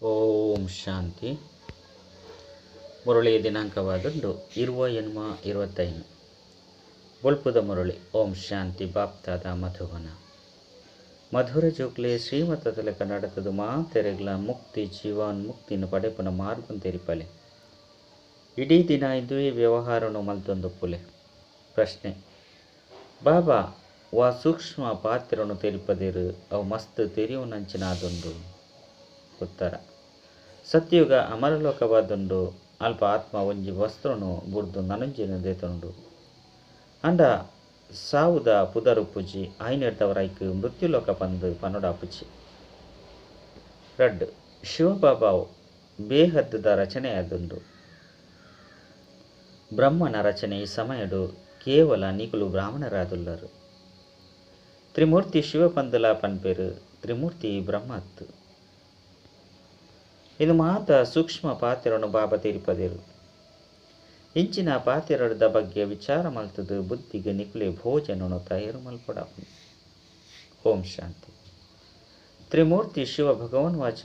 ಓಂ ಶಾಂತಿ. ಮುರಳಿ ದಿನಾಂಕವಾದುಂಡು 20/25. ಬೊಲ್ಪುದ ಮುರಳಿ. ಓಂ ಶಾಂತಿ. ಬಾಪ್ತಾದ ಮಧುವನ ಮಧುರ ಜೋಕ್ಲೆ ಶ್ರೀಮತದಲೆ ಕನ್ನಡತದ ಮಾತೆರೆಗ್ಲ ಮುಕ್ತಿ ಜೀವನ್ ಮುಕ್ತಿನ ಪಡೆಪುನ ಮಾರ್ಗನ್ ತೆರಿಪಲೆ. ಇಡೀ ದಿನ ಇದುವೇ ವ್ಯವಹಾರನು ಮಲ್ತೊಂದುಪ್ಪುಲೆ. ಪ್ರಶ್ನೆ: ಬಾಬಾ ವಾ ಸೂಕ್ಷ್ಮ ಪಾತ್ರನು ತೆರಿಪದಿರು ಅವು ಮಸ್ತ್ ತೆರಿಯುನಂಚಿನಾದುಂಡು? ಉತ್ತರ: ಸತ್ಯುಗ ಅಮರಲೋಕವಾದುಂಡು. ಅಲ್ಪ ಆತ್ಮ ಒಂಜಿ ವಸ್ತ್ರನು ಬುಡ್ದು ನನೊಂಜಿನ ದೇತುಂಡು. ಅಂಡ ಸಾವುದ ಪುದರುಪ್ಪುಜಿ. ಆಯ್ನೆಡ್ದವರೈಕ್ ಮೃತ್ಯುಲೋಕ ಪಂದು ಪನೊಡಾಪುಜಿ. 2. ಶಿವಬಾಬಾವು ಬೇಹದ್ದುದ ರಚನೆಯಾದುಂಡು. ಬ್ರಹ್ಮನ ರಚನೆ ಈ ಸಮಯಡು ಕೇವಲ ನಿಕುಲು ಬ್ರಾಹ್ಮಣರಾದುಲ್ಲರು. ತ್ರಿಮೂರ್ತಿ ಶಿವಪಂದುಲ ಪನ್ಪೇರು. ತ್ರಿಮೂರ್ತಿ ಬ್ರಹ್ಮತ್ತು. ಇದು ಮಾತ ಸೂಕ್ಷ್ಮ ಪಾತ್ರನು ಬಾಬಾ ತೆರಿಪದಿರು. ಇಂಚಿನ ಪಾತ್ರದ ಬಗ್ಗೆ ವಿಚಾರ ಮಲ್ತದು ಬುದ್ಧಿಗೆ ನಿಕುಲೆ ಭೋಜನನು ತಯಾರು ಮಲ್ಪಡಾಪುನು. ಓಂ ಶಾಂತಿ. ತ್ರಿಮೂರ್ತಿ ಶಿವ ಭಗವನ್ ವಾಚ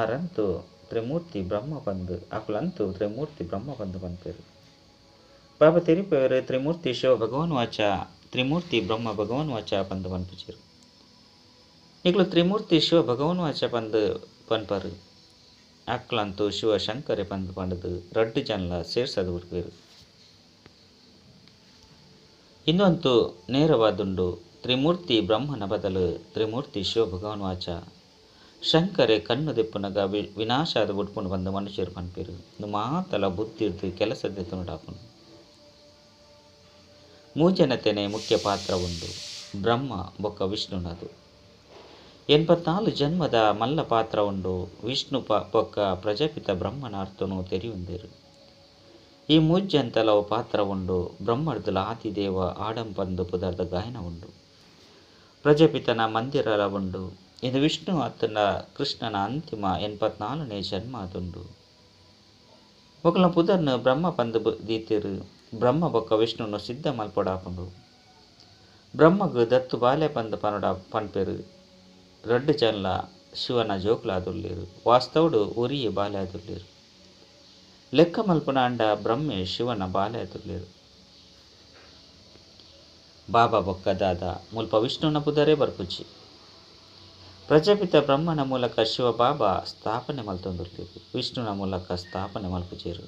ಆರಂತು ತ್ರಿಮೂರ್ತಿ ಬ್ರಹ್ಮ ಬಂದು ಅಕುಲಂತು ತ್ರಿಮೂರ್ತಿ ಬ್ರಹ್ಮ ಬಂದು ಪನ್ಪೇರು. ಬಾಬಾ ತೆರಿಪೇರು ತ್ರಿಮೂರ್ತಿ ಶಿವ ಭಗವನ್ ವಾಚ ತ್ರಿಮೂರ್ತಿ ಬ್ರಹ್ಮ ಭಗವನ್ ವಾಚ ಪಂದು ಪನ್ಪುಚೇರು. ನಿಕುಲು ತ್ರಿಮೂರ್ತಿ ಶಿವ ಭಗವನ್ ವಾಚ ಪಂದು ಪನ್ಪರು. ಅಕ್ಲಂತು ಶಿವ ಶಂಕರೆ ಪಂದು ಪಂಡದು ರಡ್ಡು ಜನಲ ಸೇರ್ಸದು ಬಿಡ್ಪೇರು. ಇನ್ನೊಂದು ನೇರವಾದುಂಡು. ತ್ರಿಮೂರ್ತಿ ಬ್ರಹ್ಮನ ಬದಲು ತ್ರಿಮೂರ್ತಿ ಶಿವ ಭಗವನ್ ವಾಚ ಶಂಕರೆ ಕಣ್ಣು ದೆಪ್ಪುನಗ ವಿನಾಶಾದ ಬುಡ್ಪುನು ಬಂದು ಮನುಷ್ಯರು ಪನ್ಪೇರು. ಮಾತಲ ಬುದ್ಧಿರ್ದು ಕೆಲಸ ದೆತ್ತುನುಡಾಪುನು. ಮೂಜನತೆನೆ ಮುಖ್ಯ ಪಾತ್ರ ಉಂಡು. ಬ್ರಹ್ಮ ಬೊಕ್ಕ ವಿಷ್ಣುನದು 84 ಜನ್ಮದ ಮಲ್ಲ ಪಾತ್ರ ಉಂಡು. ವಿಷ್ಣು ಬೊಕ್ಕ ಪ್ರಜಾಪಿತ ಬ್ರಹ್ಮನ ಅರ್ಥನು ತೆರಿಯುಂದಿರು. ಈ ಮೂಜಂತಲವು ಪಾತ್ರ ಉಂಡು. ಬ್ರಹ್ಮರ್ದಲ ಆದಿದೇವ ಆಡಂಪಂದು ಪುದರ್ದ ಗಾಯನ ಉಂಡು. ಪ್ರಜಾಪಿತನ ಮಂದಿರಲ ಉಂಡು. ಇದು ವಿಷ್ಣು ಅತ್ತನ ಕೃಷ್ಣನ ಅಂತಿಮ 84ನೇ ಜನ್ಮ ಅದುಂಡು. ಒಕ್ಕಲ ಪುದರ್ನ ಬ್ರಹ್ಮ ಪಂದು ದೀತಿರು. ಬ್ರಹ್ಮ ಬೊಕ್ಕ ವಿಷ್ಣುನು ಸಿದ್ಧ ಮಲ್ಪೊಡಾಪುಂಡು. ಬ್ರಹ್ಮಗು ದತ್ತು ಬಾಲೆ ಪಂದು ಪನೊಡ ಪನ್ಪೇರು. ರಡ್ಡು ಜನಲ ಶಿವನ ಜೋಕುಲಾದುಲ್ಲೇರು. ವಾಸ್ತವಡು ಒರಿಯೆ ಬಾಲೆ ಆದುಲ್ಲೇರು. ಲೆಕ್ಕ ಮಲ್ಪುನ ಅಂಡ ಬ್ರಹ್ಮೆ ಶಿವನ ಬಾಲೆ ಆದುಲ್ಲೇರು. ಬಾಬಾ ಬೊಕ್ಕ ದಾದ ಮುಲ್ಪ ವಿಷ್ಣುನ ಪುದರೇ ಬರ್ಪುಜಿ. ಪ್ರಜಾಪಿತ ಬ್ರಹ್ಮನ ಮೂಲಕ ಶಿವ ಬಾಬಾ ಸ್ಥಾಪನೆ ಮಲ್ತೊಂದುಲ್ಲೇರು. ವಿಷ್ಣುನ ಮೂಲಕ ಸ್ಥಾಪನೆ ಮಲ್ಪುಜೇರು.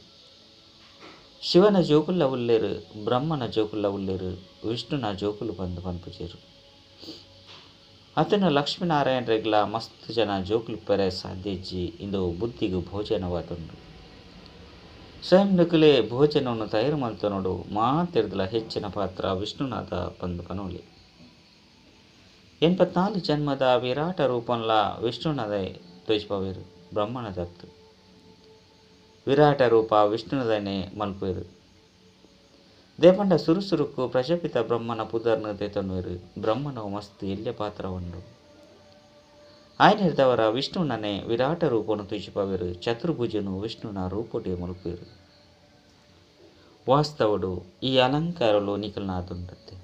ಶಿವನ ಜೋಕುಲ್ಲ ಉಲ್ಲೇರು, ಬ್ರಹ್ಮನ ಜೋಕುಲ್ಲ ಉಲ್ಲೇರು, ವಿಷ್ಣುನ ಜೋಕುಲು ಬಂದು ಪನ್ಪುಜೇರು. ಆತನ ಲಕ್ಷ್ಮೀನಾರಾಯಣರೆಗ್ಲ ಮಸ್ತ್ ಜನ ಜೋಕುಲು ಪೆರೆ ಸಾಧ್ಯಜ್ಜಿ. ಇಂದು ಬುದ್ಧಿಗು ಭೋಜನವಾದುಂಡು. ಸ್ವಯಂ ನಕುಲೆ ಭೋಜನವನ್ನು ತಯಾರು ಮಲ್ತನೋಡು. ಮಾತೆರ್ದಲ ಹೆಚ್ಚಿನ ಪಾತ್ರ ವಿಷ್ಣುನಾಥ ಪಂದು ಪನೋಲಿ. 84 ಜನ್ಮದ ವಿರಾಟ ರೂಪನ್ಲ ವಿಷ್ಣುನದೇ ತೋಜ್ಪವೇರು. ಬ್ರಹ್ಮನ ದತ್ತು ವಿರಾಟ ರೂಪ ವಿಷ್ಣುನದನೆ ಮಲ್ಪೇರು. ದೇಪಂಡ ಸುರುಸುರುಕು ಪ್ರಜಾಪಿತ ಬ್ರಹ್ಮನ ಪುದರ್ನ ದೇತನ್ವೇರು. ಬ್ರಹ್ಮನವು ಮಸ್ತ್ ಎಲ್ಯ ಪಾತ್ರ ಉಂಡು. ಆಯ್ನಿರ್ದವರ ವಿಷ್ಣುನನೆ ವಿರಾಟ ರೂಪನು ತುಜಿಪವೇರು. ಚತುರ್ಭುಜನು ವಿಷ್ಣುನ ರೂಪೊಟೆ ಮಲ್ಪೇರು. ವಾಸ್ತವಡು ಈ ಅಲಂಕಾರಲು ನಿಕಲ್ನಾದುಂಡತ್ತೆ.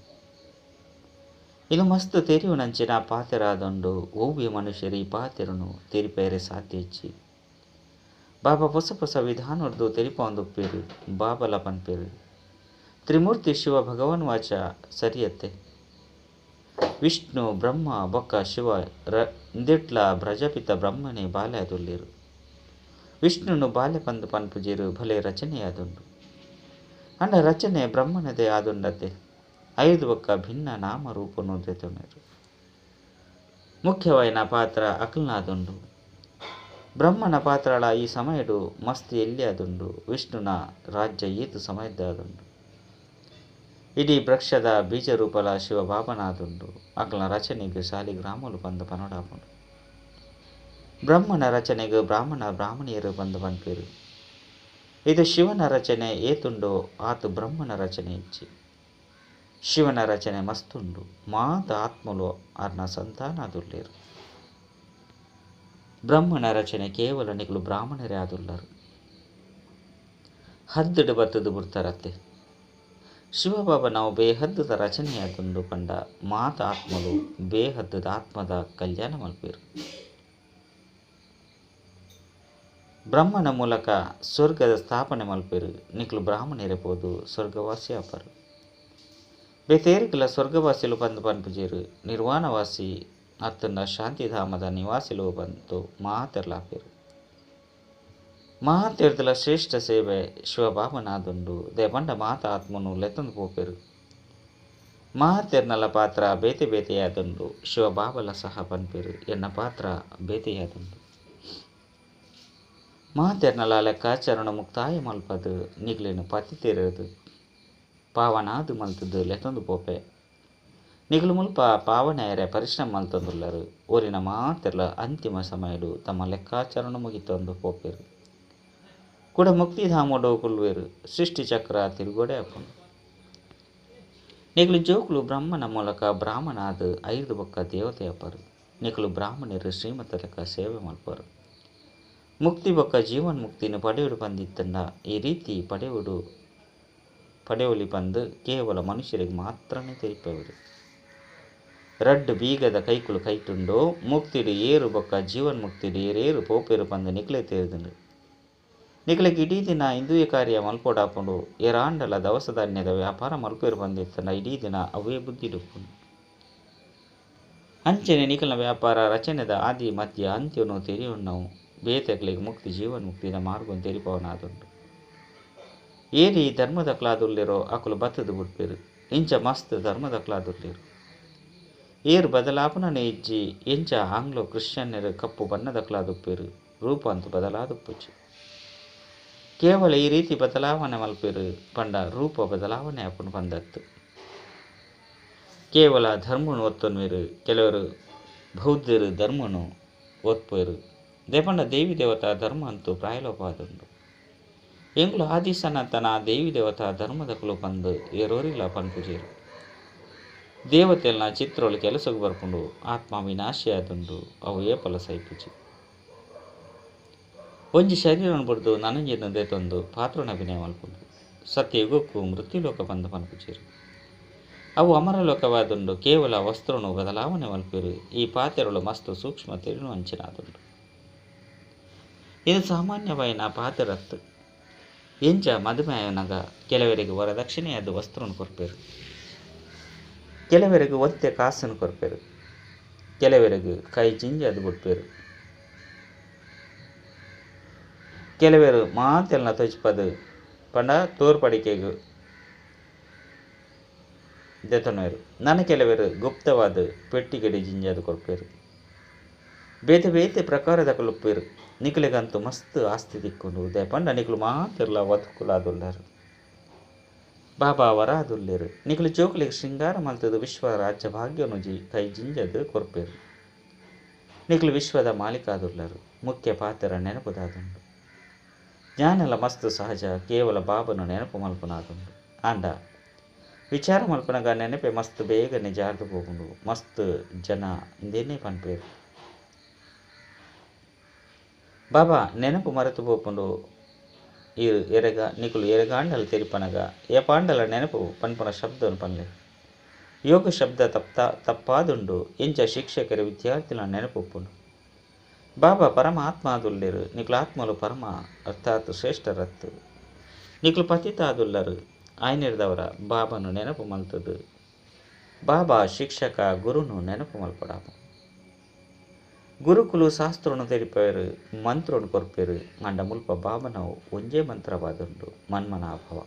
ಇದು ಮಸ್ತ್ ತೆರಿಯುನಂಚಿನ ಪಾತೆರಾದುಂಡು. ಓವ್ಯ ಮನುಷ್ಯರು ಈ ಪಾತೆರನು ತೆರಿಪೇರೆ ಸಾಧ್ಯ ಇಜ್ಜಿ. ಬಾಬಾ ಹೊಸ ಹೊಸ ವಿಧಾನೊಡ್ದು ತೆರಿಪೊಂದುಪ್ಪೇರು. ಬಾಬಲ ಪನ್ಪೇರು. ತ್ರಿಮೂರ್ತಿ ಶಿವ ಭಗವನ್ ವಾಚ ಸರಿಯತ್ತೆ. ವಿಷ್ಣು ಬ್ರಹ್ಮ ಬೊಕ್ಕ ಶಿವ ಇಂದೆಟ್ಲ ಪ್ರಜಾಪಿತ ಬ್ರಹ್ಮನೇ ಬಾಲೆ ಆದುಲ್ಲೇರು. ವಿಷ್ಣುನು ಬಾಲೆ ಪಂದು ಪನ್ಪುಜೇರು. ಭಲೆ ರಚನೆಯಾದುಂಡು. ಅಂಡ ರಚನೆ ಬ್ರಹ್ಮನದೇ ಆದುಂಡತೆ. 5 ಬೊಕ್ಕ ಭಿನ್ನ ನಾಮ ರೂಪನು ದೆತೊನೆರು. ಮುಖ್ಯವಾಯಿನ ಪಾತ್ರ ಅಕಲ್ನಾದುಂಡು. ಬ್ರಹ್ಮನ ಪಾತ್ರಳ ಈ ಸಮಯಡು ಮಸ್ತ್ ಎಲ್ಲಿ ಆದುಂಡು. ವಿಷ್ಣುನ ರಾಜ್ಯ ಏತು ಸಮಯದ್ದಾದುಂಡು. ಇಡೀ ವೃಕ್ಷದ ಬೀಜರೂಪಲ ಶಿವಬಾಬನಾದುಂಡು. ಅಕಲ್ನ ರಚನೆಗೆ ಶಾಲಿಗ್ರಾಮಲು ಬಂದು ಪನೊಡಾಪುಂಡು. ಬ್ರಹ್ಮನ ರಚನೆಗೆ ಬ್ರಾಹ್ಮಣ ಬ್ರಾಹ್ಮಣಿಯರು ಬಂದು ಪನ್ಪೇರು. ಇದು ಶಿವನ ರಚನೆ ಏತುಂಡೋ ಆತು ಬ್ರಹ್ಮನ ರಚನೆ ಇಚ್ಚಿ. ಶಿವನ ರಚನೆ ಮಸ್ತುಂಡು. ಮಾತ ಆತ್ಮಲು ಅರ್ನ ಸಂತಾನಾದುಲ್ಲೇರು. ಬ್ರಹ್ಮನ ರಚನೆ ಕೇವಲ ನಿಕುಲು ಬ್ರಾಹ್ಮಣರೇ ಆದುಲ್ಲರು. ಹದ್ದುಡು ಬತ್ತದು ಬುಡ್ತಾರತ್ತೆ. ಶಿವಬಾಬಾ ನಾವು ಬೇಹದ್ದುದ ರಚನೆಯಾದುಂಡು ಪಂಡ ಮಾತ ಆತ್ಮಲು ಬೇಹದ್ದುದ ಆತ್ಮದ ಕಲ್ಯಾಣ ಮಲ್ಪೇರು. ಬ್ರಹ್ಮನ ಮೂಲಕ ಸ್ವರ್ಗದ ಸ್ಥಾಪನೆ ಮಲ್ಪೆರು. ನಿಕ್ಲು ಬ್ರಾಹ್ಮಣರೇ ಪೋದು ಸ್ವರ್ಗವಾಸಿ ಆಪರು. ಬೇತೇರಿಕಲ ಸ್ವರ್ಗವಾಸಿಲು ಪಂದು ಪನ್ಪುಜೆರು. ನಿರ್ವಾಣವಾಸಿ ಅತ್ತಂಡ ಶಾಂತಿಧಾಮದ ನಿವಾಸಿಲು ಬಂತು ಮಾತೆರ್ಲಾಪೆರು. ಮಾತೆರ್ದಲ ಶ್ರೇಷ್ಠ ಸೇವೆ ಶಿವಬಾಬನಾದುಂಡು. ದೇಪಂಡ ಮಾತ ಆತ್ಮನು ಲೆತ್ತೊಂದು ಪೋಪೆರು. ಮಾತೆರ್ನಲ ಪಾತ್ರ ಬೇತೆ ಬೇತೆಯಾದುಂಡು. ಶಿವಬಾಬಲ ಸಹ ಪನ್ಪೆರು ಎನ್ನ ಪಾತ್ರ ಬೇತೆಯಾದುಂಡು. ಮಾತೆರ್ನಲ ಲೆಕ್ಕಾಚರಣ ಮುಕ್ತಾಯ ಮಲ್ಪದು ನಿಗ್ಲೇನು ಪತಿತೆರದು ಪಾವನಾದು ಮಲ್ತದು ಲೆತ್ತೊಂದು ಪೋಪೆ. ನಿಗಲು ಮುಲ್ಪ ಪಾವನೆಯರೆ ಪರಿಶ್ರಮ ಮಲ್ತೊಂದುಲ್ಲರು. ಊರಿನ ಮಾತೆರ್ಲ ಅಂತಿಮ ಸಮಯಡು ತಮ್ಮ ಲೆಕ್ಕಾಚರಣ ಮುಗಿತೊಂದು ಪೋಪೆರು. ಕೂಡ ಮುಕ್ತಿಧಾಮಡು ಕುಲ್ವೇರು. ಸೃಷ್ಟಿ ಚಕ್ರ ತಿರುಗೋಡೆ ಆಪುಂಡು. ನಿಗಲು ಜೋಕುಲು ಬ್ರಹ್ಮನ ಮೂಲಕ ಬ್ರಾಹ್ಮಣಾದ ಐದು ಬೊಕ್ಕ ದೇವತೆ ಅಪರು. ನಿಕಲು ಬ್ರಾಹ್ಮಣರು ಶ್ರೀಮತ ಲೆಕ್ಕ ಸೇವೆ ಮಲ್ಪರು. ಮುಕ್ತಿ ಬೊಕ್ಕ ಜೀವನ್ ಮುಕ್ತಿನ ಪಡೆಯುಡು ಪಂದಿತ್ತಂಡ ಈ ರೀತಿ ಪಡೆಯುಲಿ ಪಂದು ಕೇವಲ ಮನುಷ್ಯರಿಗೆ ಮಾತ್ರನೇ ತೆರಿಪವರು. ರಡ್ಡು ಬೀಗದ ಕೈಕುಲು ಕೈಟುಂಡು ಮುಕ್ತಿಡು ಏರು ಬೊಕ್ಕ ಜೀವನ್ ಮುಕ್ತಿಡು ಏರೇರು ಪೋಪೇರು ಪಂದು ನಿಕ್ಲೆ ತೇರ್ದುಂಡು. ನಿಕ್ಲೆಗ್ ಇಡೀ ದಿನ ಇಂದುವೆ ಕಾರ್ಯ ಮಲ್ಪೊಡಾಪುಂಡು. ಏರಾಂಡಲ ದವಸ ಧಾನ್ಯದ ವ್ಯಾಪಾರ ಮಲ್ಪೇರು ಪಂದಿತ್ತಂಡ ಇಡೀ ದಿನ ಅವೇ ಬುದ್ಧಿಡುಪ್ಪುಂಡು. ಅಂಚನೆ ನಿಕಲ್ನ ವ್ಯಾಪಾರ ರಚನೆದ ಆದಿ ಮಧ್ಯ ಅಂತ್ಯನು ತೆರಿಯುಣ್ಣವು ಬೇತೆಕ್ಲೆಗ್ ಮುಕ್ತಿ ಜೀವನ್ ಮುಕ್ತಿದ ಮಾರ್ಗನ್ ತೆರಿಪವನಾದುಂಡು. ಏರಿ ಧರ್ಮದಕ್ಲಾದುಲ್ಲೇರೋ ಅಕುಲು ಬತ್ತದು ಬುಡ್ಪೇರು. ಇಂಚ ಮಸ್ತ್ ಧರ್ಮದಕ್ಲಾದುಲ್ಲೇರು. ಏರು ಬದಲಾಪುನನೆ ಇಜ್ಜಿ. ಎಂಚ ಆಂಗ್ಲೋ ಕ್ರಿಶ್ಚಿಯನ್ನರು ಕಪ್ಪು ಬಣ್ಣದಕ್ಲಾದುಪ್ಪೇರು. ರೂಪ ಅಂತೂ ಬದಲಾದುಪ್ಪುಜಿ. ಕೇವಲ ಈ ರೀತಿ ಬದಲಾವಣೆ ಮಲ್ಪೇರು ಪಂಡ ರೂಪ ಬದಲಾವಣೆ ಆಪುಂಡು ಪಂದತ್ತು. ಕೇವಲ ಧರ್ಮನು ಒತ್ತೊನ್ವೇರು. ಕೆಲವರು ಬೌದ್ಧರು ಧರ್ಮನು ಒತ್ಪೇರು. ದೇಪಂಡ ದೇವಿ ದೇವತಾ ಧರ್ಮ ಅಂತೂ ಪ್ರಾಯಲೋಪಾದುಂಡು. ಎಂಗುಲು ಆದಿ ಸನಾತನ ದೇವಿ ದೇವತಾ ಧರ್ಮದಕುಲು ಪಂದು ಏರೋರಿಲ ಪನ್ಪುಜೇರು. ದೇವತೆಲ್ನ ಚಿತ್ರೊಳು ಕೆಲಸಕ್ಕೆ ಬರ್ಪುಂಡು. ಆತ್ಮ ವಿನಾಶಿಯಾದುಂಡು. ಅವು ಏಪಲ ಸೈಪುಜಿ. ಒಂಜಿ ಶರೀರವನ್ನು ಬುಡ್ದು ನನಂಜಿನ ದೇತೊಂದು ಪಾತ್ರನ ಅಭಿನಯ ಮಲ್ಪುಂಡು. ಸತ್ಯಯುಗಕ್ಕೂ ಮೃತ್ಯುಲೋಕ ಪಂದು ಪನ್ಪುಜೇರು. ಅವು ಅಮರಲೋಕವಾದುಂಡು. ಕೇವಲ ವಸ್ತ್ರನು ಬದಲಾವಣೆ ಮಲ್ಪೇರು. ಈ ಪಾತೆರಳು ಮಸ್ತು ಸೂಕ್ಷ್ಮ ತೆರಿನು ಅಂಚಿನಾದುಂಡು. ಇದು ಸಾಮಾನ್ಯವಾಯಿನ ಪಾತೆರತ್ತು. ಎಂಚ ಮದುಮೆಯನಗ ಕೆಲವರಿಗೆ ವರದಕ್ಷಿಣೆಯಾದ ವಸ್ತ್ರವನ್ನು ಕೊರ್ಪೇರು. ಕೆಲವರಿಗೆ ಒತ್ತೆ ಕಾಸನ್ನು ಕೊರ್ಪೇರು. ಕೆಲವರಿಗೆ ಕೈ ಜಿಂಜಿ ಅದು ಬಿಡ್ಪೇರು. ಕೆಲವರು ಮಾತೆಲ್ನ ತೊಜ್ಪದು ಪಂಡ ತೋರ್ಪಡಿಕೆಗೆ ದೆತೊನುವೆರು. ನನ ಕೆಲವರು ಗುಪ್ತವಾದ ಪೆಟ್ಟಿಗೆಡೆ ಜಿಂಜಾದು ಕೊರ್ಪೇರು. ಬೇತೆ ಬೇತೆ ಪ್ರಕಾರದ ಕುಲುಪ್ಪೇರು. ನಿಕಲೆಗಂತೂ ಮಸ್ತ್ ಆಸ್ತಿ ದಿಕ್ಕೊಂಡು ದೇಪಂಡ ನಿಕಲು ಮಾತೆರ್ಲ ವಧುಕುಲಾದುಲ್ಲರು. ಬಾಬಾ ವರಾದುಲ್ಲೇರು. ನಿಕಲು ಜೋಕುಲಿಗೆ ಶೃಂಗಾರ ಮಲ್ತದು ವಿಶ್ವ ರಾಜ್ಯ ಭಾಗ್ಯನು ಕೈ ಜಿಂಜದು ಕೊರ್ಪೇರು. ನಿಕಲು ವಿಶ್ವದ ಮಾಲೀಕಾದುಲ್ಲರು. ಮುಖ್ಯ ಪಾತ್ರ ನೆನಪುದಾದುಂಡು. ಜ್ಞಾನಲ ಮಸ್ತು ಸಹಜ. ಕೇವಲ ಬಾಬನು ನೆನಪು ಮಲ್ಪನಾದುಂಡು. ಆಂಡ ವಿಚಾರ ಮಲ್ಪನಗ ನೆನಪೆ ಮಸ್ತ್ ಬೇಗನೆ ಜಾರ್ದು ಹೋಗುಂಡು. ಮಸ್ತ್ ಜನ ಇಂದೇನೇ ಪನ್ಪೇರು. ಬಾಬಾ ನೆನಪು ಮರೆತು ಪೋಪುಂಡು. ಎರೆಗ ನಿಕುಲು ಎರೆಗಾಂಡಲ ತೆರಿಪನಗ ಏಪಾಂಡಲ ನೆನಪು ಪನ್ಪುನ ಶಬ್ದವನ್ನು ಪನ್ಲೆ. ಯೋಗ ಶಬ್ದ ತಪ್ಪಾದುಂಡು. ಎಂಚ ಶಿಕ್ಷಕರ ವಿದ್ಯಾರ್ಥಿಗಳ ನೆನಪುಪ್ಪುಂಡು. ಬಾಬಾ ಪರಮಾತ್ಮಾದುಲ್ಲೇರು. ನಿಕುಲು ಆತ್ಮಲು ಪರಮ ಅರ್ಥಾತ್ ಶ್ರೇಷ್ಠರತ್ತು. ನಿಕುಲು ಪತಿತಾದುಲ್ಲರು. ಆಯ್ನಿರ್ದವರ ಬಾಬನು ನೆನಪು ಮಲ್ತದು. ಬಾಬಾ ಶಿಕ್ಷಕ ಗುರುನು ನೆನಪು ಮಲ್ಪಡಾಪ. ಗುರುಕುಲು ಶಾಸ್ತ್ರನು ತೆರಿಪೇರು, ಮಂತ್ರನು ಕೊರ್ಪೇರು. ಅಂಡ ಮುಲ್ಪ ಬಾಬನವು ಒಂಜೇ ಮಂತ್ರವಾದುಂಡು. ಮನ್ಮನಾಭವ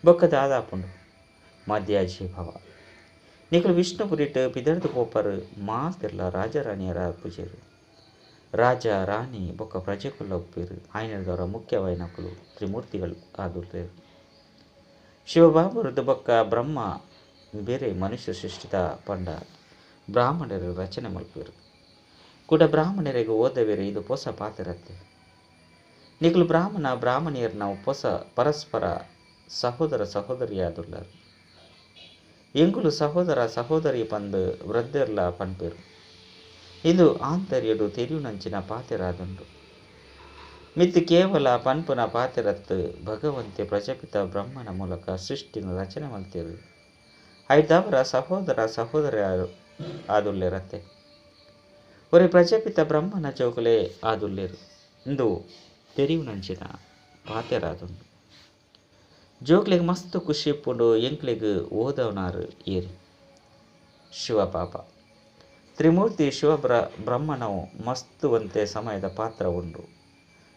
ಬೊಕ್ಕ ದಾದಾಪುಂಡು ಮಧ್ಯಾಜೀಭವ. ನಿಕುಲು ವಿಷ್ಣುಪುರಿಟ್ ಪಿದರ್ದು ಪೋಪರು. ಮಾತೆರ್ಲ ರಾಜರಾಣಿಯರ ಪೂಜೆರು. ರಾಜ ರಾಣಿ ಬೊಕ್ಕ ಪ್ರಜೆಕುಲ್ಲ ಉಪ್ಪೇರು. ಆಯ್ನದವರ ಮುಖ್ಯವಾಯಿನಕುಲು ತ್ರಿಮೂರ್ತಿಗಳು ಆದುಲ್ಲೇರು. ಶಿವಬಾಬುರದ್ದು ಬೊಕ್ಕ ಬ್ರಹ್ಮ ಬೇರೆ ಮನುಷ್ಯ ಸೃಷ್ಟಿತ ಪಂಡ ಬ್ರಾಹ್ಮಣರು ರಚನೆ ಮಲ್ಪೇರು. ಕೂಡ ಬ್ರಾಹ್ಮಣರಿಗೆ ಓದವೇರು. ಇದು ಪೊಸ ಪಾತಿರತ್ತೆ. ನಿಕಲು ಬ್ರಾಹ್ಮಣ ಬ್ರಾಹ್ಮಣಿಯರು ನಾವು ಪೊಸ ಪರಸ್ಪರ ಸಹೋದರ ಸಹೋದರಿಯಾದುಲ್ಲರು. ಎಂಗುಲು ಸಹೋದರ ಸಹೋದರಿ ಪಂದು ವೃದ್ಧರ್ಲ ಪನ್ಪೇರು. ಇದು ಆಂತರ್ಯಡು ತೆರಿಯುನಂಚಿನ ಪಾತೆರಾದುಂಡು. ಮಿತ್ತು ಕೇವಲ ಪನ್ಪುನ ಪಾತೆರತ್ತು ಭಗವಂತೆ ಪ್ರಜಾಪಿತ ಬ್ರಹ್ಮನ ಮೂಲಕ ಸೃಷ್ಟಿನ ರಚನೆ ಮಲ್ತೇರು. ಐದವರ ಸಹೋದರ ಸಹೋದರಿ ಆದುಲ್ಲೇರತ್ತೆ. ಒರೆ ಪ್ರಜಾಪಿತ ಬ್ರಹ್ಮನ ಜೋಕುಲೆ ಆದುಲ್ಲೇರು ಇಂದು ತೆರಿಯುನಂಚಿನ ಪಾತೆರಾದುಂಡು. ಜೋಕ್ಲೆಗ್ ಮಸ್ತ್ ಖುಷಿ ಇಪ್ಪುಂಡು ಎಂಕ್ಲೆಗ್ ಓದವನಾರು ಏರು ಶಿವ ಪಾಪ. ತ್ರಿಮೂರ್ತಿ ಶಿವ ಬ್ರಹ್ಮನವು ಮಸ್ತ್ ಒಂತೆ ಸಮಯದ ಪಾತ್ರ ಉಂಡು.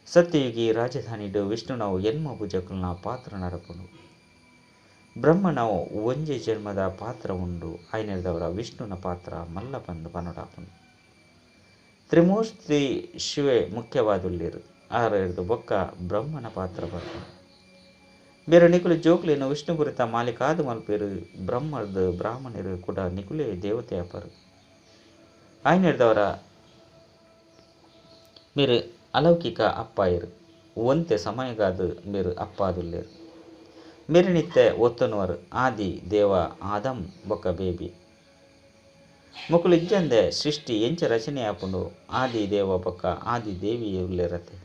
ಸತ್ಯಯುಗಿ ರಾಜಧಾನಿಡು ವಿಷ್ಣುನವು ಎನ್ಮ ಭುಜಕುಲ್ನ ಪಾತ್ರ ನಡಪುಂಡು. ಬ್ರಹ್ಮನವು ಒಂಜಿ ಜನ್ಮದ ಪಾತ್ರ ಉಂಡು. ಐನೆರ್ದವರ ವಿಷ್ಣುನ ಪಾತ್ರ ಮಲ್ಲ ಪಂದ್ ಪನೊಡಾಪುಂಡು. ತ್ರಿಮೂರ್ತಿ ಶಿವೆ ಮುಖ್ಯವಾದುಲ್ಲೇರು ಆರೆರ್ದು ಬೊಕ್ಕ ಬ್ರಹ್ಮನ ಪಾತ್ರ ಬರ್ಪುಂಡು. ಬೇರೆ ನಿಕುಲು ಜೋಕ್ಲೆನು ವಿಷ್ಣುಪುರಿತ ಮಾಲಿಕಾದು ಮಲ್ಪೇರು ಬ್ರಹ್ಮರ್ದು ಬ್ರಾಹ್ಮಣರು ಕೂಡ ನಿಕುಲೇ ದೇವತೆ ಅಪರು. ಐನೆರ್ದವರ ಮೇರು ಅಲೌಕಿಕ ಅಪ್ಪಾಯರು ಒಂತೆ ಸಮಯಗಾದು ಮೇರು ಅಪ್ಪಾದುಲ್ಲೇರು. ಮೇರು ನಿತ್ಯ ಒತ್ತುನವರು ಆದಿ ದೇವ ಆದಂ ಬೊಕ್ಕ ಬೇಬಿ ಮೊಕುಲು ಇಜ್ಜಂದೆ ಸೃಷ್ಟಿ ಎಂಚ ರಚನೆ ಆಪುಂಡು. ಆದಿ ದೇವ ಬೊಕ್ಕ ಆದಿ ದೇವಿ ಉಲ್ಲೇರತೆ.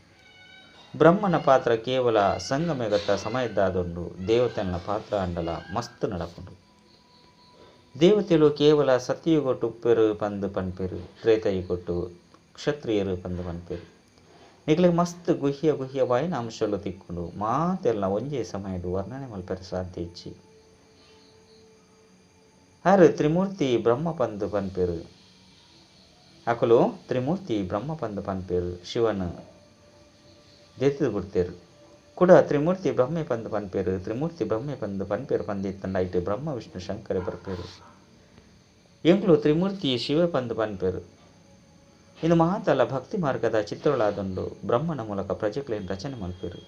ಬ್ರಹ್ಮನ ಪಾತ್ರ ಕೇವಲ ಸಂಗಮೆಗತ ಸಮಯದಾದುಂಡು. ದೇವತೆನ ಪಾತ್ರ ಅಂಡಲ ಮಸ್ತ್ ನಡಪುಂಡು. ದೇವತೆಲು ಕೇವಲ ಸತ್ಯಯುಗೊಟ್ಟು ಉಪ್ಪೆರು ಪಂದ್ ಪನ್ಪೆರು, ತ್ರೇತಯುಗೊಟ್ಟು ಕ್ಷತ್ರಿಯರು ಪಂದ್ ಪನ್ಪೆರು. ನಿಕ್ಲೆಗ್ ಮಸ್ತ್ ಗುಹ್ಯ ಗುಹ್ಯವಾಯಿನ ಅಂಶಲು ತಿಕ್ಕುಂಡು. ಮಾತೆಲ್ಲ ಒಂಜೇ ಸಮಯಡ್ ವರ್ಣನೆ ಮಲ್ಪೆರೆ ಸಾಧ್ಯ ಇಜ್ಜಿ. ಆರು ತ್ರಿಮೂರ್ತಿ ಬ್ರಹ್ಮ ಪಂದ್ ಪನ್ಪೆರು. ಅಕುಲು ತ್ರಿಮೂರ್ತಿ ಬ್ರಹ್ಮ ಪಂದ್ ಪನ್ಪೆರು. ಶಿವನ್ ದೆತ್ತದು ಬಿಡ್ತೇರು ಕೂಡ ತ್ರಿಮೂರ್ತಿ ಬ್ರಹ್ಮೆ ಪಂದ್ ಪನ್ಪೆರು. ತ್ರಿಮೂರ್ತಿ ಬ್ರಹ್ಮೆ ಪಂದ್ ಪನ್ಪೆರು ಪಂದಿತ್ತಂಡ ಐಟ್ ಬ್ರಹ್ಮ ವಿಷ್ಣು ಶಂಕರೆ ಬರ್ಪೆರು. ಎಂಕ್ಲು ತ್ರಿಮೂರ್ತಿ ಶಿವ ಪಂದ್ ಪನ್ಪೆರು. ಇಂದು ಮಹಾತಲ ಭಕ್ತಿ ಮಾರ್ಗದ ಚಿತ್ರಗಳಾದುಂಡು. ಬ್ರಹ್ಮನ ಮೂಲಕ ಪ್ರಜೆಕ್ಲೆನ್ ರಚನೆ ಮಲ್ಪೆರು.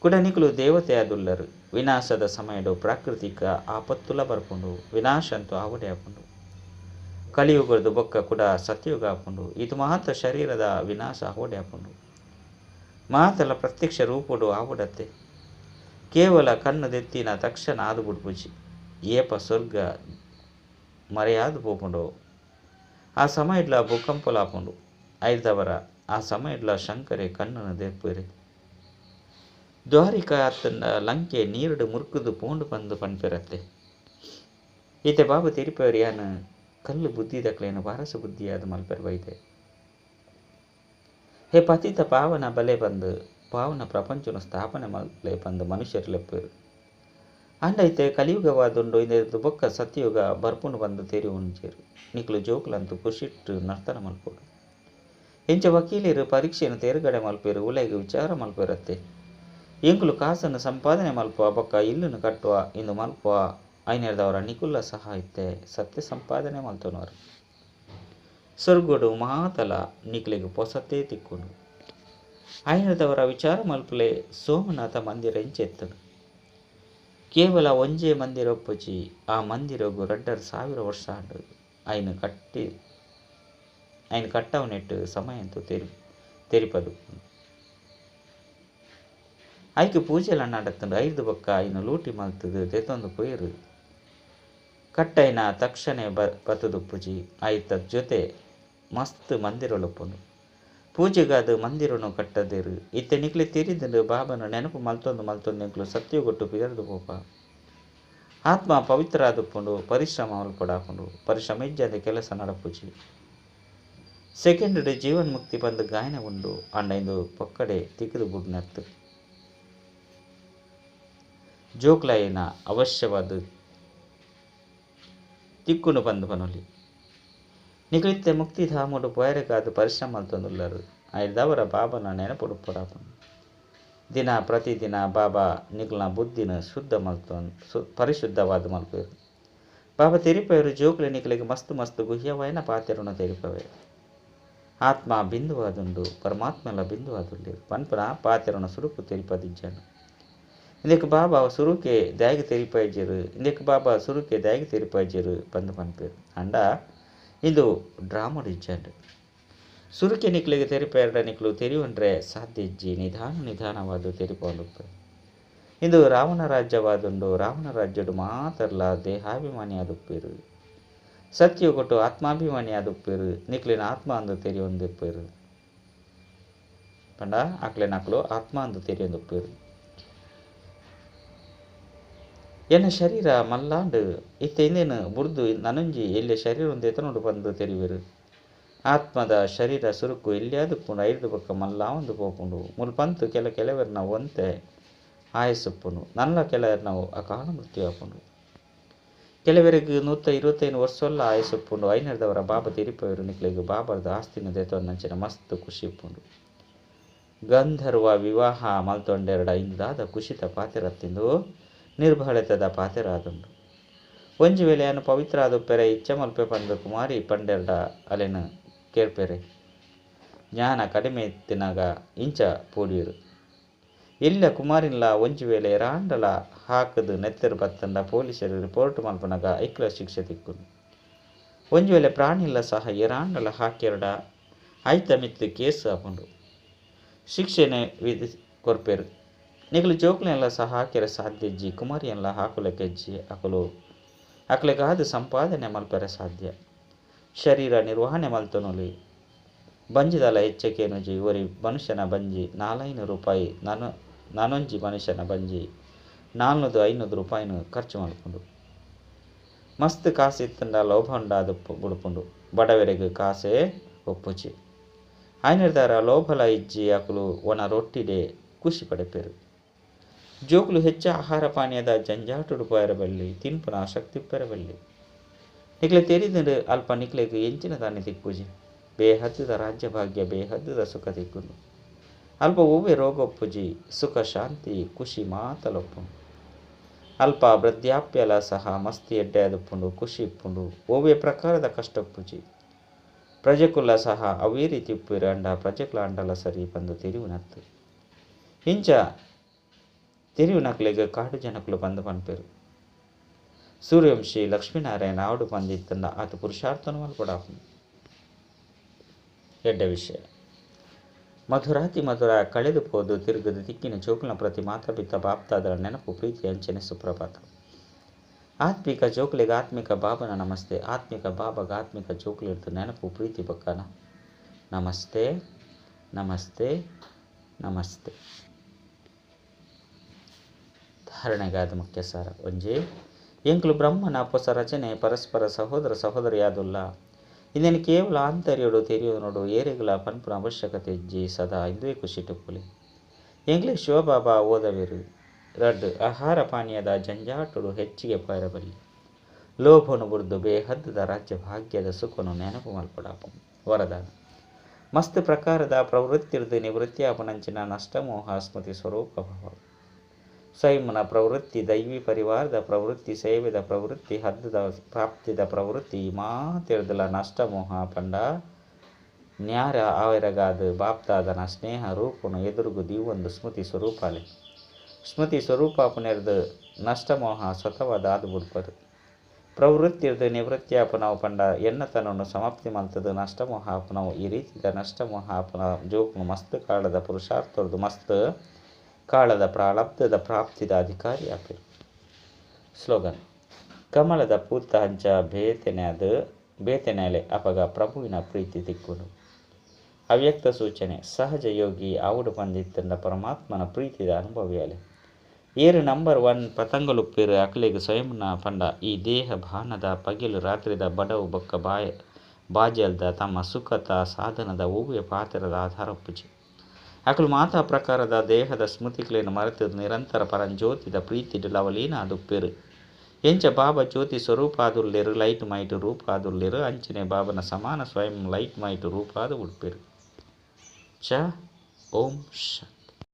ಕೂಡ ನಿಕುಲು ದೇವತೆ ಆದುಲ್ಲರು. ವಿನಾಶದ ಸಮಯಡು ಪ್ರಾಕೃತಿಕ ಆಪತ್ತುಲ ಬರ್ಪುಂಡು. ವಿನಾಶ ಅಂತೂ ಆವಡೆ ಆಪುಂಡು. ಕಲಿಯುಗದ ಬೊಕ್ಕ ಕೂಡ ಸತ್ಯಯುಗ ಆಪುಂಡು. ಇದು ಮಾತ್ರ ಶರೀರದ ವಿನಾಶ ಆವಡೆ ಆಪುಂಡು. ಮಾತಲ ಪ್ರತ್ಯಕ್ಷ ರೂಪುಡು ಆವಡತ್ತೆ. ಕೇವಲ ಕಣ್ಣು ದೆತ್ತಿನ ತಕ್ಷಣ ಆದು ಬುಡ್ಪುಜಿ. ಏಪ ಸ್ವರ್ಗ ಮರೆಯಾದು ಪೋಪುಂಡು ಆ ಸಮಯಡ್ಲ ಭೂಕಂಪಲಾಪುಂಡು. ಐದವರ ಆ ಸಮಯಡ್ಲ ಶಂಕರೆ ಕಣ್ಣನ್ನು ದೆಪ್ಪುರೆ. ದ್ವಾರಿಕಾ ಅತ್ತಂಡ ಲಂಕೆ ನೀರುಡು ಮುರ್ಕುದು ಪೋಂಡು ಪಂದು ಪನ್ಪೆರತ್ತೆ. ಈತೆ ಬಾಬು ತಿರುಪೇರು ಯಾನ್ ಕಲ್ಲು ಬುದ್ಧಿ ದಕ್ಲೇನು ವಾರಸ ಬುದ್ಧಿಯಾದ ಮಲ್ಪೆರ್ ಬೈದೆ. ಹೇ ಪತಿತ ಪಾವನ ಬಲೆ ಬಂದು ಪಾವನ ಪ್ರಪಂಚನ ಸ್ಥಾಪನೆ ಮಲ್ಲೆ ಬಂದು ಮನುಷ್ಯರು ಲೆಪ್ಪೇರು. ಅಂಡೈತೆ ಕಲಿಯುಗವಾದುಂಡು. ಇಂದೆರ್ದು ಬೊಕ್ಕ ಸತ್ಯಯುಗ ಬರ್ಪುಂಡು ಬಂದು ತೆರಿ ಉಂಜೇರು. ನಿಕ್ಲು ಜೋಕುಲಂತೂ ಖುಷಿಟ್ಟು ನರ್ತನ ಮಲ್ಪೊಡು. ಎಂಚ ವಕೀಲರು ಪರೀಕ್ಷೆಯನ್ನು ತೇರುಗಡೆ ಮಲ್ಪೇರು ಉಲೈಗೆ ವಿಚಾರ ಮಲ್ಪೇರತ್ತೆ. ಎಂಕುಲು ಕಾಸನ್ನು ಸಂಪಾದನೆ ಮಲ್ಪುವ ಬೊಕ್ಕ ಇಲ್ಲನ್ನು ಕಟ್ಟುವ ಇಂದು ಮಲ್ಪುವ. ಐನೆರ್ದವರ ನಿಕುಲ್ಲ ಸಹ ಇತ್ತೆ ಸತ್ಯ ಸಂಪಾದನೆ ಮಲ್ತನವರು. ಸ್ವರ್ಗಡು ಮಾತಲ ನಿಕ್ಲೆಗ್ ಪೊಸತೇ ತಿಕ್ಕುಂಡು. ಐನೆರ್ದವರ ವಿಚಾರ ಮಲ್ಪುಲೆ ಸೋಮನಾಥ ಮಂದಿರ ಎಂಚೆತ್ತನು. ಕೇವಲ ಒಂಜೇ ಮಂದಿರ ಒಪ್ಪುಜಿ. ಆ ಮಂದಿರಗು 2500 ವರ್ಷ ಆಂಡ್. ಐನ್ ಕಟ್ಟವನೆಟ್ಟು ಸಮಯ ಅಂತೂ ತೆರಿಪದು. ಐಕ್ ಪೂಜೆಲ ನಡತ್ತಂಡು. ಐದು ಬೊಕ್ಕ ಐನು ಲೂಟಿ ಮಲ್ತದು ತೆತ್ತೊಂದು ಪೋಯರು. ಕಟ್ಟೈನ ತಕ್ಷಣ ಬತ್ತದುಪ್ಪುಜಿ. ಐತ ಜೊತೆ ಮಸ್ತ್ ಮಂದಿರೊಲುಪ್ಪುಂಡು. ಪೂಜೆಗಾದ ಮಂದಿರನು ಕಟ್ಟದೇರು. ಇತ್ತೆ ನಿಕ್ಲೆ ತೆರಿದಂಡು ಬಾಬನ ನೆನಪು ಮಲ್ತೊಂದು ಮಲ್ತೊಂದು ಎಂಕ್ಲು ಸತ್ಯಗೊಟ್ಟು ಪಿದರ್ದು ಪೋಪ. ಆತ್ಮ ಪವಿತ್ರ ಆದುಪ್ಪುಂಡು. ಪರಿಶ್ರಮ ಮಲ್ಪೊಡಾಪುಂಡು. ಪರಿಶ್ರಮ ಇಜ್ಜಂದೆ ಕೆಲಸ ನಡಪುಜಿ. ಸೆಕೆಂಡ್ ಜೀವನ್ಮುಕ್ತಿ ಬಂದು ಗಾಯನ ಉಂಡು. ಅಂಡ ಇಂದು ಪೊಕ್ಕಡೆ ತಿಕ್ಕದು ಬುಡ್ನತ್ತು. ಜೋಕ್ಲಾಯಿನ ಅವಶ್ಯವಾದ ತಿಕ್ಕುಂಡು ಬಂದು ಪನೊಲಿ. ನಿಕಲಿತ್ತೆ ಮುಕ್ತಿಧಾಮುಡು ಪೋಯರೆಗಾದ ಪರಿಶ್ರಮ ಮಲ್ತೊಂದುಲ್ಲರು. ಐದವರ ಬಾಬನ ನೆನಪುಡುಪ್ಪೊಡಾಪುಂಡು. ದಿನ ಪ್ರತಿದಿನ ಬಾಬಾ ನಿಕಲ್ನ ಬುದ್ಧಿನ ಶುದ್ಧ ಮಲ್ತೊಂದು ಪರಿಶುದ್ಧವಾದ ಮಲ್ಪೇರು. ಬಾಬಾ ತೆರಿಪೇರು ಜೋಕ್ಲೆ ನಿಕಲಿಗೆ ಮಸ್ತ್ ಮಸ್ತ್ ಗುಹ್ಯವಾಯಿನ ಪಾತೆರನ್ನು ತೆರಿಪವೆ. ಆತ್ಮ ಬಿಂದುವಾದುಂಡು ಪರಮಾತ್ಮಲ ಬಿಂದುವಾದುಲ್ಲೇರು ಪನ್ಪನ ಪಾತೆರನ್ನು ಸುರುಕು ತೆರಿಪದಿಜ್ಜಾನು. ಇಂದಕ್ಕೆ ಬಾಬಾ ಸುರುಕೆ ದಾಗಿ ತೆರಿಪಾಯ್ಜರು. ಇಂದಕ್ಕೆ ಬಾಬಾ ಸುರುಕೆ ದಾಗಿ ತೆರಿಪಾಯ್ಜರು ಬಂದು ಪನ್ಪೇರು. ಅಂಡ ಇಂದು ಡ್ರಾಮಡ್ ಇಜ್ಜಾಂಡು. ಸುರುಕೆ ನಿಕ್ಲೆಗೆ ತೆರಿಪೇರಡ ನಿಕ್ಲು ತೆರಿಯುವಂಡ್ರೆ ಸಾಧ್ಯ ಇಜ್ಜಿ. ನಿಧಾನ ನಿಧಾನವಾದ ತೆರಿಪೊಂದುಪ್ಪೆ. ಇಂದು ರಾವಣ ರಾಜ್ಯವಾದುಂಡು. ರಾವಣ ರಾಜ್ಯಡು ಮಾತ್ರಲ್ಲ ದೇಹಾಭಿಮಾನಿ ಆದುಪ್ಪೇರು. ಸತ್ಯಗೊಟ್ಟು ಆತ್ಮಾಭಿಮಾನಿ ಆದುಪ್ಪೇರು. ನಿಕ್ಲಿನ ಆತ್ಮ ಅಂದು ತೆರಿಯೊಂದಿಪ್ಪೇರು. ಪಂಡ ಆಕ್ಲೆನಕ್ಲು ಆತ್ಮ ಅಂದು ತೆರಿಯೊಂದುಪ್ಪೇರು. ಎನ್ನ ಶರೀರ ಮಲ್ಲಾಂಡು ಇತ್ತೆ ಇಂದೇನು ಬುಡ್ದು ನನೊಂಜಿ ಎಲ್ಲಿ ಶರೀರ ಒಂದು ಎತ್ತನೋಡು ಬಂದು ತೆರಿವೆರು. ಆತ್ಮದ ಶರೀರ ಸುರುಕು ಎಲ್ಲಿಯಾದುಪ್ಪುಂಡು ಐದು ಬೊಕ್ಕ ಮಲ್ಲಾವೊಂದು ಪೋಪುಂಡು. ಮುಲ್ಪಂತು ಕೆಲ ಕೆಲವರ್ನ ಒಂತೆ ಆಯಸ್ಸುಪ್ಪುಂಡು, ನಲ್ಲ ಕೆಲವರ್ನವು ಅಕಾಲ ಮೃತ್ಯು ಆಪುಂಡು. ಕೆಲವರಿಗೆ 125 ವರ್ಷೊಲ್ಲ ಆಯಸ್ಸುಪ್ಪುಂಡು. ಐನರ್ದವರ ಬಾಬಾ ತಿರುಪವರು ನಿಕ್ಲೆಗ್ ಬಾಬಾರ್ದ ಆಸ್ತಿನ ದೇತೊನ್ನಂಚಿನ ಮಸ್ತ್ ಖುಷಿ ಇಪ್ಪುಂಡು. ಗಂಧರ್ವ ವಿವಾಹ ಮಲ್ತೊಂಡೆರಡ ಇಂದಾದ ಕುಶಿತ ಪಾತೆರತ್ತಿಂದು ನಿರ್ಬಳತದ ಪಾತೆರಾದುಂಡು. ಒಂಜಿ ವೇಳೆ ಅನು ಪವಿತ್ರ ಆದುಪ್ಪೆರೆ ಇಚ್ಛೆ ಮಲ್ಪೆ ಪಂದು ಕುಮಾರಿ ಪಂಡೆರಡ ಅಲೆನ ಕೇರ್ಪೆರೆ ಜ್ಞಾನ ಕಡಿಮೆ ಇತ್ತಿನಾಗ ಇಂಚ ಪೋಡಿಯರು. ಇಲ್ಲ ಕುಮಾರಿನ್ಲ ಒಂಜಿ ವೇಳೆ ರಾಂಡಲ ಹಾಕದು ನೆತ್ತೆರು ಬತ್ತಂಡ ಪೊಲೀಸರು ರಿಪೋರ್ಟ್ ಮಲ್ಪನಾಗ ಐಕ್ಲ ಶಿಕ್ಷೆ ತಿಕ್ಕುನು. ಒಂಜಿ ವೇಳೆ ಪ್ರಾಣಿಲ್ಲ ಸಹ ಎರಾಂಡಲ ಹಾಕಿರಡ ಐತ ಮಿತ್ತು ಕೇಸು ಆಪುಂಡು, ಶಿಕ್ಷೆನೆ ವಿಧಿ ಕೊರ್ಪೆರು. ನಿಗಲು ಜೋಕ್ಲೆಲ್ಲ ಸಹ ಹಾಕಿರ ಸಾಧ್ಯ ಇಜ್ಜಿ, ಕುಮಾರಿಯೆಲ್ಲ ಹಾಕುಲಕ್ಕೆಜ್ಜಿ ಅಕಲು ಅಕ್ಲೆಗಾದ ಸಂಪಾದನೆ ಮಲ್ಪೆರೆ ಸಾಧ್ಯ. ಶರೀರ ನಿರ್ವಹಣೆ ಮಲ್ತೊನೊಲಿ ಬಂಜಿದಲ ಹೆಚ್ಚಕೇನುಜಿ. ಒರಿ ಮನುಷ್ಯನ ಬಂಜಿ 400 ರೂಪಾಯಿ, ನಾನೊಂಜಿ ಮನುಷ್ಯನ ಬಂಜಿ 400-500 ರೂಪಾಯಿನ ಖರ್ಚು ಮಲ್ಪುಂಡು. ಮಸ್ತ್ ಕಾಸು ಇತ್ತಂಡ ಲೋಭ ಉಂಡಾದ ಬುಡುಪುಂಡು. ಬಡವರಿಗೆ ಕಾಸೇ ಒಪ್ಪುಜಿ. ಆಯ್ನಿರ್ದಾರ ಲೋಭಲ ಇಜ್ಜಿ ಅಕುಲು ಒಣ ರೊಟ್ಟಿಡೆ ಖುಷಿ ಪಡೆಪೆರು. ಜೋಕುಲು ಹೆಚ್ಚ ಆಹಾರ ಪಾನೀಯದ ಜಂಜಾಟುಡು ಪೋಯರಬಲ್ಲಿ, ತಿನ್ಪುನ ಆಸಕ್ತಿ ಪೆರಬಲ್ಲಿ. ನಿಕ್ಲೆ ತೆರಿದಂಡು ಅಲ್ಪ ನಿಕ್ಲೆಗ್ ಎಂಚಿನ ತಾನೆ ತಿಕ್ಕುಜಿ. ಬೇಹದ್ದುದ ರಾಜ್ಯಭಾಗ್ಯ, ಬೇಹದ್ದುದ ಸುಖ ತಿಕ್ಕುಂಡು. ಅಲ್ಪ ಒವ್ವೆ ರೋಗ ಒಪ್ಪುಜಿ, ಸುಖ ಶಾಂತಿ ಖುಷಿ ಮಾತಲೊಪ್ಪುಂಡು. ಅಲ್ಪ ವೃದ್ಧಾಪ್ಯಲ ಸಹ ಮಸ್ತಿ ಎಡ್ಡೆ ಆದುಪ್ಪುಂಡು, ಖುಷಿ ಇಪ್ಪುಂಡು. ಒವ್ವೆ ಪ್ರಕಾರದ ಕಷ್ಟ ಒಪ್ಪುಜಿ. ಪ್ರಜೆಕುಲ ಸಹ ಅವೇ ರೀತಿ ಉಪ್ಪಿರು ಅಂಡ ಪ್ರಜೆಕುಲ ಅಂಡಲ ಸರಿ ಬಂದು ತಿರುವುನತ್ತು. ಇಂಚ ತಿರುವಿನಕ್ಲೆಗ್ ಕಾಡು ಜನಕುಲು ಬಂದು ಪನ್ಪೆರು. ಸೂರ್ಯವಂಶಿ ಲಕ್ಷ್ಮೀನಾರಾಯಣ ಆವಡು ಬಂದಿತ್ತಂಡ ಆತ ಪುರುಷಾರ್ಥನ ಮಲ್ಪೊಡಾಪುಂಡು. ಎಡ್ಡೆ ವಿಷಯ. ಮಧುರಾತಿ ಮಧುರ ಕಳೆದು ಪೋದು ತಿರುಗದು ತಿಕ್ಕಿನ ಜೋಕುಲ್ನ ಪ್ರತಿ ಮಾತಾಪಿತ ಬಾಪ್ತಾದರ ನೆನಪು ಪ್ರೀತಿ ಅಂಚನೆ ಸುಪ್ರಭಾತ. ಆತ್ಮಿಕ ಜೋಕುಲಿಗೆ ಆತ್ಮಿಕ ಬಾಬನ ನಮಸ್ತೆ. ಆತ್ಮಿಕ ಬಾಬಾಗ ಆತ್ಮಿಕ ಜೋಕುಲಿರ್ದು ನೆನಪು ಪ್ರೀತಿ ಬಕ್ಕನ ನಮಸ್ತೆ ನಮಸ್ತೆ ನಮಸ್ತೆ. ಧಾರಣೆಗಾದ ಮುಖ್ಯ ಸಾರ. ಒಂಜಿ ಎಂಕ್ಲು ಬ್ರಹ್ಮನ ಪೊಸ ರಚನೆ ಪರಸ್ಪರ ಸಹೋದರ ಸಹೋದರಿಯಾದುಲ್ಲ. ಇದನ್ನು ಕೇವಲ ಆಂತರ್ಯಡು ತೆರೆಯು ನೋಡು ಏರೆಗಳ ಪನ್ಪುನ ಅವಶ್ಯಕತೆ ಇಜ್ಜಿ. ಸದಾ ಇಂದುವೆ ಖುಷಿ ಟುಪ್ಪುಲಿ. ಎಂಗ್ಲೇ ಶಿವಬಾಬಾ ಓದವಿರು. ರಡ್ಡು ಆಹಾರ ಪಾನೀಯದ ಜಂಜಾಟುಡು ಹೆಚ್ಚಿಗೆ ಪೈರಬಲ್ಲಿ. ಲೋಭನು ಬುರ್ದು ಬೇಹದ್ದುದ ರಾಜ್ಯ ಭಾಗ್ಯದ ಸುಖನು ನೆನಪು ಮಲ್ಪಡಾಪು. ವರದಾನ. ಮಸ್ತ್ ಪ್ರಕಾರದ ಪ್ರವೃತ್ತಿರ್ದು ನಿವೃತ್ತಿಯಾಪನಂಚಿನ ನಷ್ಟಮೋಹ ಸ್ಮೃತಿ ಸ್ವರೂಪ ಭಾವ. ಸ್ವಯಂನ ಪ್ರವೃತ್ತಿ, ದೈವಿ ಪರಿವಾರದ ಪ್ರವೃತ್ತಿ, ಸೇವೆದ ಪ್ರವೃತ್ತಿ, ಹದ್ದುದ ಪ್ರಾಪ್ತಿದ ಪ್ರವೃತ್ತಿ ಮಾತಿರ್ದಲ ನಷ್ಟಮೋಹ ಪಂಡ ನ್ಯಾರ ಆವಿರಗಾದ ಬಾಪ್ತಾದನ ಸ್ನೇಹ ರೂಪನು ಎದುರುಗು ದೀವೊಂದು ಸ್ಮೃತಿ ಸ್ವರೂಪಾಲೆ. ಸ್ಮೃತಿ ಸ್ವರೂಪಾಪನೆರ್ದು ನಷ್ಟಮೋಹ ಸ್ವತವಾದ ಆದು ಬುಡ್ಪದು. ಪ್ರವೃತ್ತಿರ್ದು ನಿವೃತ್ತಿಯಾಪನವು ಪಂಡ ಎನ್ನತನನ್ನು ಸಮಾಪ್ತಿ ಮಲ್ತದು ನಷ್ಟಮೋಹಾಪನವು. ಈ ರೀತಿದ ನಷ್ಟಮೋಹಾಪನ ಜೋಕ್ನು ಮಸ್ತ್ ಕಾಳದ ಪುರುಷಾರ್ಥರ್ದು ಮಸ್ತ್ ಕಾಳದ ಪ್ರಾರಬ್ಧದ ಪ್ರಾಪ್ತಿದ ಅಧಿಕಾರಿ ಆಪಿರು. ಸ್ಲೋಗನ್. ಕಮಲದ ಪೂತ ಹಂಚ ಬೇತೆನೆಲೆ ಅಪಗ ಪ್ರಭುವಿನ ಪ್ರೀತಿ ತಿಕ್ಕುನು. ಅವ್ಯಕ್ತ ಸೂಚನೆ. ಸಹಜ ಯೋಗಿ ಆವುಡು ಬಂದಿತ್ತಂಡ ಪರಮಾತ್ಮನ ಪ್ರೀತಿದ ಅನುಭವಿಯಲೆ. ಏರು ನಂಬರ್ 1 ಪತಂಗಲುಪ್ಪಿರು ಅಕಲೆಗ್ ಸ್ವಯಂನ ಪಂಡ ಈ ದೇಹ ಭಾನದ ಪಗೆಲು ರಾತ್ರಿದ ಬಡವು ಬೊಕ್ಕ ಬಾಜಲ್ದ ತಮ್ಮ ಸುಖತ ಸಾಧನದ ಒವ್ವೆ ಪಾತ್ರದ ಆಧಾರ ಒಪ್ಪುಜಿ. ಅಕಲು ಮಾತಾ ಪ್ರಕಾರದ ದೇಹದ ಸ್ಮೃತಿಗಳೇನು ಮರೆತು ನಿರಂತರ ಪರಂಜ್ಯೋತಿದ ಪ್ರೀತಿ ಲವಲೀನ ಆದುಪ್ಪೆರು. ಎಂಚ ಬಾಬಾ ಜ್ಯೋತಿ ಸ್ವರೂಪ ಆದುಲ್ಲೇರು, ಲೈಟ್ ಮೈಟ್ ರೂಪ ಆದುಲ್ಲೇರು, ಅಂಚನೆ ಬಾಬನ ಸಮಾನ ಸ್ವಯಂ ಲೈಟ್ ಮೈಟ್ ರೂಪ ಆದು ಉಡ್ಪೆರು. ಚ ಓಂ ಶಾಂತಿ.